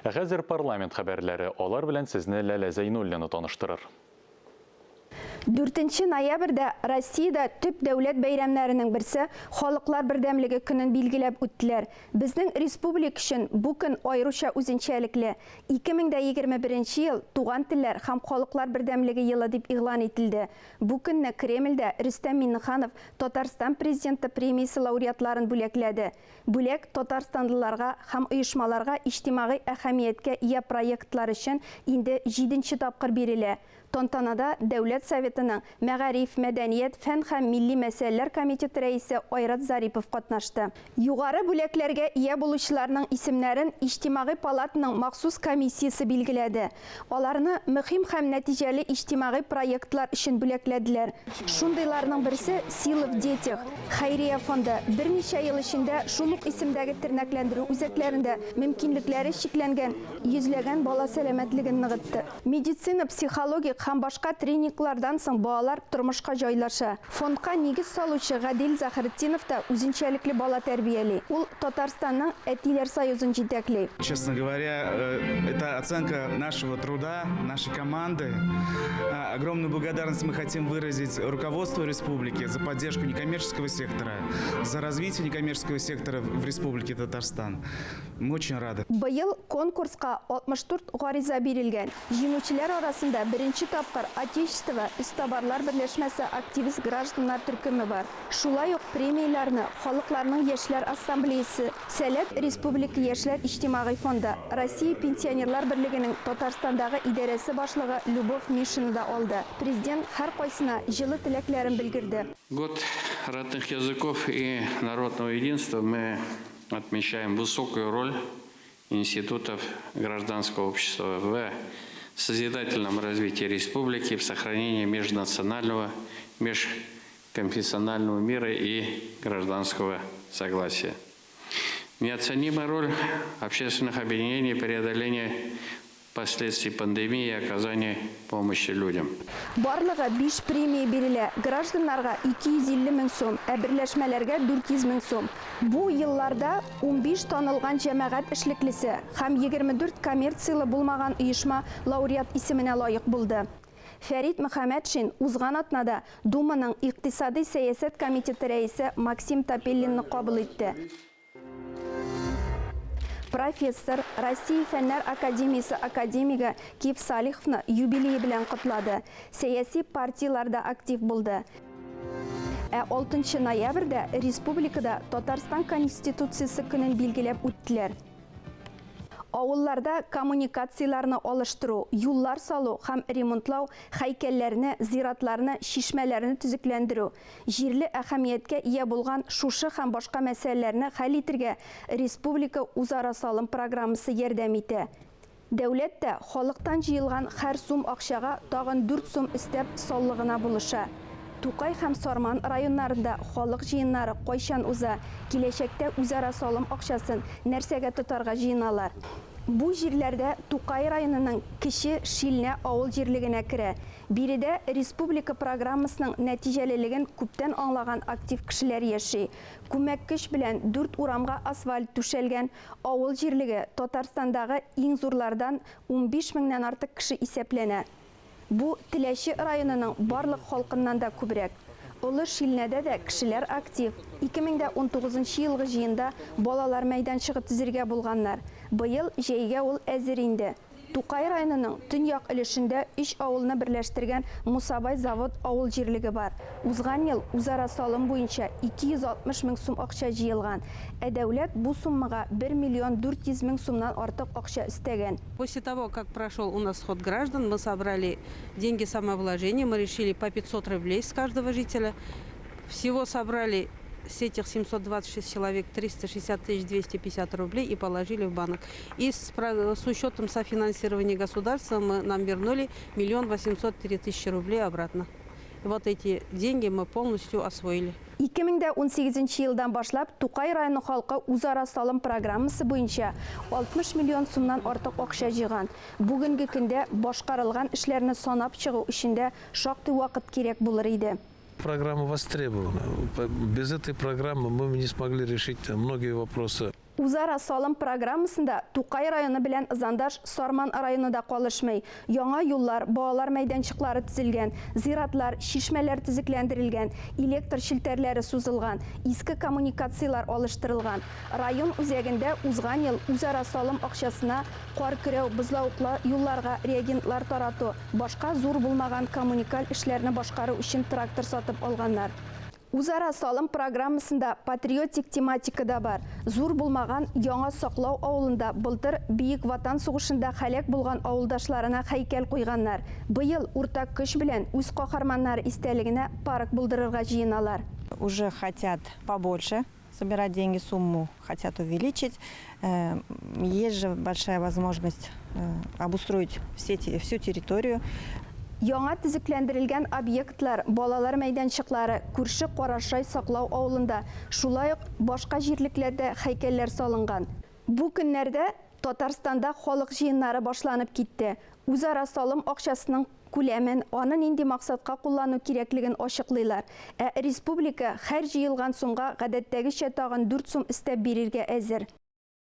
Ә хәзер парламент хәбәрләре, алар белән сезне Ләлә Зәйнуллина таныштырыр. 4 ноябрьдә Россиядә төп дәүләт бәйрәмнәренең берсе Халыклар бердәмлеге көнен билгеләп үттеләр. Безнең республика өчен бу көн аеруча үзенчәлекле. 2021 ел Туган телләр һәм халыклар бердәмлеге елы дип игълан ителде. Бу көнне Кремльдә Рөстәм Миңнеханов Татарстан Президенты премиясе лауреатларын бүләкләде. Бүләк татарстанлыларга һәм оешмаларга иҗтимагый әһәмияткә ия проектлар өчен инде җиденче тапкыр бирелә. Тантанада Дәүләт Советының Мәгариф, мәдәният, фән һәм милли мәсьәләләр комитеты рәисе Айрат Зарипов катнашты. Югары бүләкләргә ия булучыларның исемнәрен Иҗтимагый палатаның махсус комиссиясе билгеләде. Аларны мөһим һәм нәтиҗәле иҗтимагый проектлар өчен бүләкләделәр. Шундыйларның берсе, Сила в детях хәйрия фонды берничә ел эчендә шул ук исемдәге тернәкләндерү үзәкләрендә мөмкинлекләре чикләнгән йөзләгән бала сәламәтлеген ныгытты. Медицина, психологик һәм башка тренинглардан соң балалар тормышка җайлаша. Фондка нигез салучы Гадел Заһретдинов та үзенчәлекле бала тәрбияли. Ул Татарстанның Әтиләр союзын җитәкли. Честно говоря, это оценка нашего труда, нашей команды. Огромную благодарность мы хотим выразить руководству республики за поддержку некоммерческого сектора, за развитие некоммерческого сектора в Республике Татарстан. Мы очень рады. Быел конкурска 64 гариза бирелгән. Җиңүчеләр арасында беренче тапкыр Отечество эзтабарлар берләшмәсе активист гражданнар төркеме бар. Шулай ук премияләрне Халыкларның яшьләр ассамблеясе, Сәләт республика яшьләр иҗтимагый фонды, Россия Пенсионерлар берлегенең Татарстандагы идарәсе башлыгы Любовь Мишина да алды. Президент һәркайсына җылы теләкләрен белгерде. Год родных языков и народного единства мы отмечаем высокую роль институтов гражданского общества в созидательном развитии республики, в сохранении межнационального, межконфессионального мира и гражданского согласия. Неоценима роль общественных объединений в преодолении последствий пандемии и оказании помощи людям. Барлыгы биш премия бирелә, гражданнарга 250 мең сум, ә берләшмәләргә 400 мең сум. Бу елларда 15 танылган җәмәгать эшлеклесе һәм 24 коммерцияле булмаган оешма лауреат исеменә лаек булды. Фәрит Мөхәммәтшин узган атнада Думаның Икътисадый сәясәт комитеты рәисе Максим Топеллинны кабул итте. Профессор, Россия Фәннәр академиясе академигы Киф Салиховны юбилее белән котлады. Сәяси партияләрдә актив булды. Ә 6 ноябрьдә республикада Татарстан Конституциясе көнен билгеләп үттеләр. Авылларда коммуникацияләрне алыштыру, юллар салу һәм ремонтлау, һәйкәлләрне, зиратларны, чишмәләрне төзекләндерү, җирле әһәмияткә ия булган шушы һәм башка мәсьәләләрне хәл итергә республика үзара салым программасы ярдәм итә. Дәүләт тә халыктан җыелган һәр сум акчага тагын 4 сум өстәп саллы гына булыша. Тукай һәм Сарман районнарында халык җыеннары кайчан уза, киләчәктә үзара салым акчасын нәрсәгә тотарга җыеналар? Бу җирләрдә Тукай районының Кече Шилнә авыл җирлегенә керә. Биредә республика программасының нәтиҗәлелеген күптән аңлаган актив кешеләр яши. Күмәк көч белән дүрт урамга асфальт түшәлгән. Авыл җирлеге Татарстандагы иң зурлардан, 15 меңнән артык кеше исәпләнә. Бу Теләче районының барлык халкыннан да күбрәк. Олы Шилнәдә дә кешеләр актив. 2019 елгы җыенда балалар мәйданчыгы төзергә булганнар. Быел җәйгә ул әзер инде. Тукай районының төньяк өлешендә өч авылны берләштергән Мусабай Завод авыл җирлеге бар. Узган ел үзара салым буенча 260 мең сум акча җыелган. Ә дәүләт бу суммага 1 миллион 400 мең сумнан артык акча өстәгән. После того, как прошел у нас сход граждан, мы собрали деньги самовложения, мы решили по 500 рублей с каждого жителя. Всего собрали с этих 726 человек 360 250 рублей и положили в банк. И с учетом софинансирования государства нам вернули 1 803 000 рублей обратно. И вот эти деньги мы полностью освоили. 2018 елдан башлап Тукай районы халкы үзара салым программасы буенча 60 миллион сумнан артык акча җыйган. Бүгенге көндә башкарылган эшләрне санап чыгу өчен дә шактый вакыт кирәк булыр иде. Программа востребована. Без этой программы мы бы не смогли решить многие вопросы. Үзара салым программасында Тукай районы белән ызандаш Сарман районы да калышмый. Яңа юллар, балалар мәйданчыклары төзелгән, зиратлар, чишмәләр төзекләндерелгән, электр челтәрләре сузылган, иске коммуникацияләр алыштырылган. Район үзәгендә узган ел үзара салым акчасына кар көрәү, бозлавыклы юлларга реагентлар тарату, башка зур булмаган коммуникаль эшләрне башкару өчен трактор сатып алганнар. Үзара салым программасында патриотик тематика да бар. Зур булмаган Яңа Саклау авылында былтыр Бөек Ватан сугышында һәлак булган авылдашларына һәйкәл куйганнар. Быел уртак көч белән үз каһарманнары истәлегенә парк булдырырга җыеналар. Уже хотят побольше собирать деньги, сумму хотят увеличить. Есть же большая возможность обустроить всю территорию. Яңа төзекләндерелгән объектлар, балалар мәйданчыклары, күрше Карашай Саклау авылында, шулай ук башка җирлекләрдә һәйкәлләр салынган. Бу көннәрдә Татарстанда халык җыеннары башланып китте. Үзара салым акчасының күләмен, аны нинди максатка куллану кирәклеген ачыклыйлар. Ә республика һәр җыелган сумга гадәттәгечә тагын 4 сум өстәп бирергә әзер.